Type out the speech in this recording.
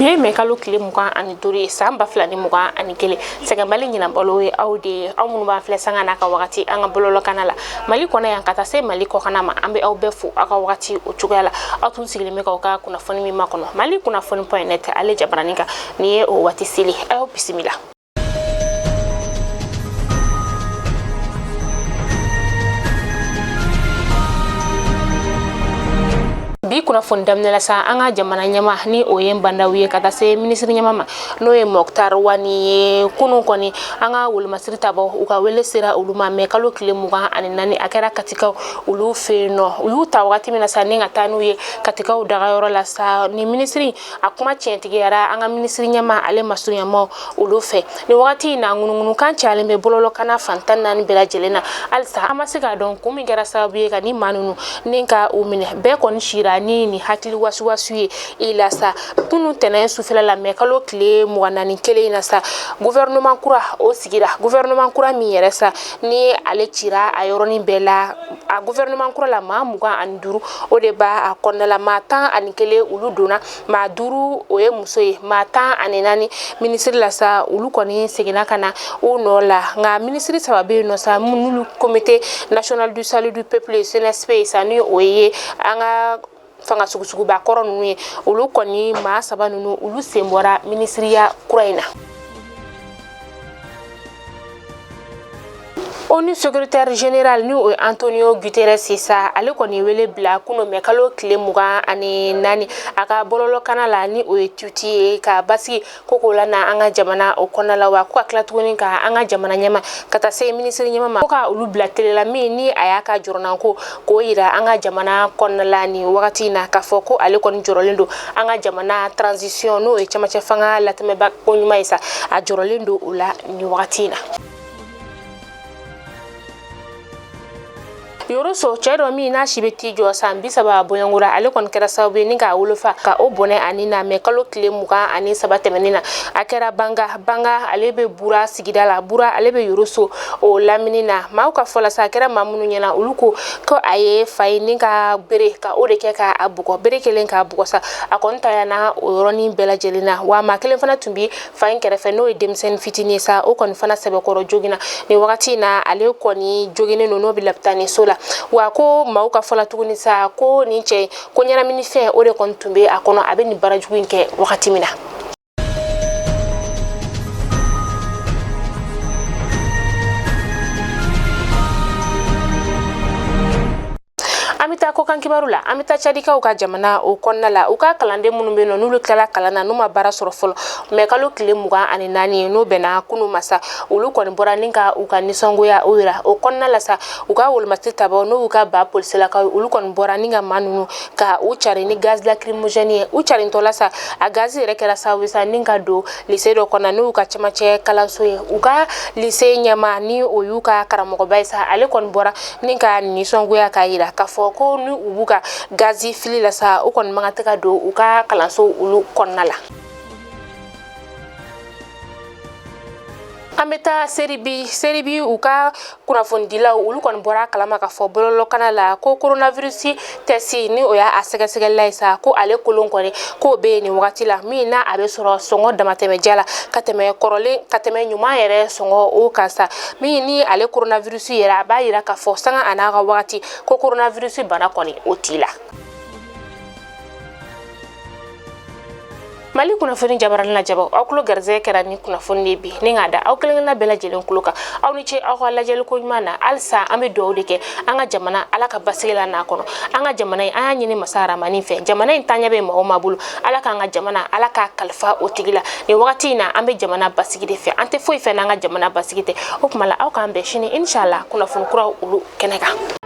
Bi ye mɛ kalo tile 25 ye, san 2021. Sɛgɛnbali ɲinabalo ye aw de ye, aw minnu b'an filɛ sanga n'a ka wagati an ka bɔlɔlɔkana la Mali kɔnɔ yan ka taa se Mali kɔkana ma. An bɛ aw bɛɛ fo aw ka wagati o cogoya la. Aw tun sigilen bɛ k'aw ka kunnafoni min makɔnɔ Mali kunnafoni point net ale jabaranin kan, nin ye o waati seli. A y'aw bisimila. Bi kunnafoni daminɛ la sa, an ka jamana ɲɛma ni o ye Bah N'Daw ye, ka taa se minisiri ɲɛma ma, n'o ye Moctar Ouane ye. Kunun kɔni, an ka wolomasiri tabaw, u ka wele sera olu ma mɛ kalo tile 24. A kɛra Katikaw olu fɛ yen nɔ. U y'u ta wagati min na sa, ni ka taa n'u ye Katikaw dagayɔrɔ la sa, ni minisiri a kuma tiɲɛtigiyara an ka minisiri ɲɛma ale masurunyamaw olu fɛ. Nin wagati in na, ŋunuŋunukan cayalen bɛ bɔlɔlɔkana fan 14 bɛɛ lajɛlen na. Halisa an ma se k'a dɔn kun min kɛra sababu ye ka ni maa ninnu ni ka u minɛ. Bɛɛ kɔni sira ni nin hakili wasuwasu ye i la sa. Kunun tɛnɛn sufɛla la, mɛ kalo tile 41 in na sa, gouvernement kura o sigira. Gouvernement kura min yɛrɛ sa, ni ale cira a yɔrɔnin bɛɛ la, a gouvernement kura la, maa 25 o de b'a a kɔnɔna la. Maa 11 olu donna, maa 5 o ye muso ye, maa 14 minisiri la sa, olu kɔni seginna ka na u nɔ la. Nka minisiri 3 bɛ yen nɔ sa, n'olu Comité national du salut du peuple, CNSP sa, ni o ye an ka fanga sugusuguba kɔrɔ ninnu ye, olu kɔni maa 3 ninnu, olu sen bɔra minisiriya kura in na. ONU secrétaire général, ni o ye Antonio Guterres sa, ale kɔni wele bila kunun mɛ kalo tile 24 a ka bɔlɔlɔkana la, ni o ye tweet ye, ka basigi ko k'o la na an ka jamana o kɔnɔna la. Wa ko ka tila tuguni ka an ka jamana ɲɛma ka taa se minisiri ɲɛma ma, ko ka olu bila tele la, min ni a y'a ka jɔrɔnanko k'o yira an ka jamana kɔnɔna la nin wagati in na, k'a fɔ ko ale kɔni jɔrɔlen don an ka jamana transition, n'o ye cɛmancɛ fanga latɛmɛba ko ɲuman ye sa, a jɔrɔlen don o la nin wagati in na. Yoroso, cɛ dɔ min n'a si bɛ t'i jɔ san 30 bɔɲɔgɔnra, ale kɔni kɛra sababu ye ni k'a wolofa ka o bɔnɛ ani na mɛ kalo tile 23 tɛmɛnen na. A kɛra Banga. Banga ale bɛ Bura sigida la, Bura ale bɛ Yoroso o lamini na. Maaw ka fɔ la sa, a kɛra maa minnu ɲɛna, olu ko ko a ye fa ye ni ka bere ka o de kɛ k'a bugɔ. Bere kelen k'a bugɔ sa, a kɔni tayana o yɔrɔnin bɛɛ lajɛlen na. Wa maa kelen fana tun bɛ fa in kɛrɛfɛ, n'o ye denmisɛnnin fitinin ye sa, o kɔni fana sɛbɛkɔrɔ joginna nin wagati in na. Ale kɔni joginnen don, n'o bɛ lapitani so la. Wa ko maaw ka fɔ la tuguni sa, ko nin cɛ ko ɲɛnaminifɛn o de kɔni tun bɛ a kɔnɔ, a bɛ nin baara jugu in kɛ wagati min na. An bɛ taa kɔkan kibaru la. An bɛ taa Cadikaw ka jamana o kɔnɔna la. U ka kalanden minnu bɛ yen nɔ, n'olu tilala kalan na, n'u ma baara sɔrɔ fɔlɔ, mɛ kalo tile 24, n'o bɛnna kunun ma sa, olu kɔni bɔra ni ka u ka nisɔngoya o yira o kɔnɔna la sa. U ka wolomasi tabaw, n'o y'u ka ba polisilakaw, olu kɔni bɔra ni ka maa ninnu ka u cari ni gaz lacrymogène ye. U carintɔ la sa, a gazi yɛrɛ kɛra sababu ye sa ni ka don lycée dɔ kɔnɔ, n'o y'u ka cɛmancɛ kalanso ye. U ka lycée ɲɛmaa, ni o y'u ka karamɔgɔba ye sa, ale kɔni bɔra ni ka nisɔngoya k'a yira k'a fɔ ko ni u b'u ka gazi fili la sa, u kɔni man kan tɛ ka don u ka kalanso olu kɔnɔna la. An bɛ taa Seribi. Seribi, u ka kunnafonidilaw, olu kɔni bɔra a kalama k'a fɔ bɔlɔlɔkana la ko coronavirus test, ni o y'a sɛgɛsɛgɛlila ye sa, ko ale kolon kɔni k'o bɛ yen nin wagati la, min n'a a bɛ sɔrɔ sɔngɔ damatɛmɛja la ka tɛmɛ kɔrɔlen, ka tɛmɛ ɲuman yɛrɛ sɔngɔ o kan sa. Min ni ale coronavirus yɛrɛ, a b'a yira k'a fɔ sanga a n'a ka wagati ko coronavirus bana kɔni o t'i la. Mali kunnafoni jabaranin la jabaw, aw tulo garisɛgɛ kɛra ni kunnafoni de bi ni k'a da aw kelenkelenna bɛɛ lajɛlen tulo kan. Aw ni ce aw ka lajɛli ko ɲuman na. Halisa an bɛ dugawu de kɛ an ka jamana, Ala ka basigi la n'a kɔnɔ. An ka jamana in, an y'a ɲini masa Aramani fɛ, jamana in taaɲɛ bɛ mɔgɔ ma bolo, Ala k'an ka jamana, Ala k'a kalifa o tigi la. Nin wagati in na, an bɛ jamana basigi de fɛ, an tɛ foyi fɛ n'an ka jamana basigi tɛ. O tuma la, aw k'an bɛn sini inshallah kunnafoni kuraw olu kɛnɛ kan.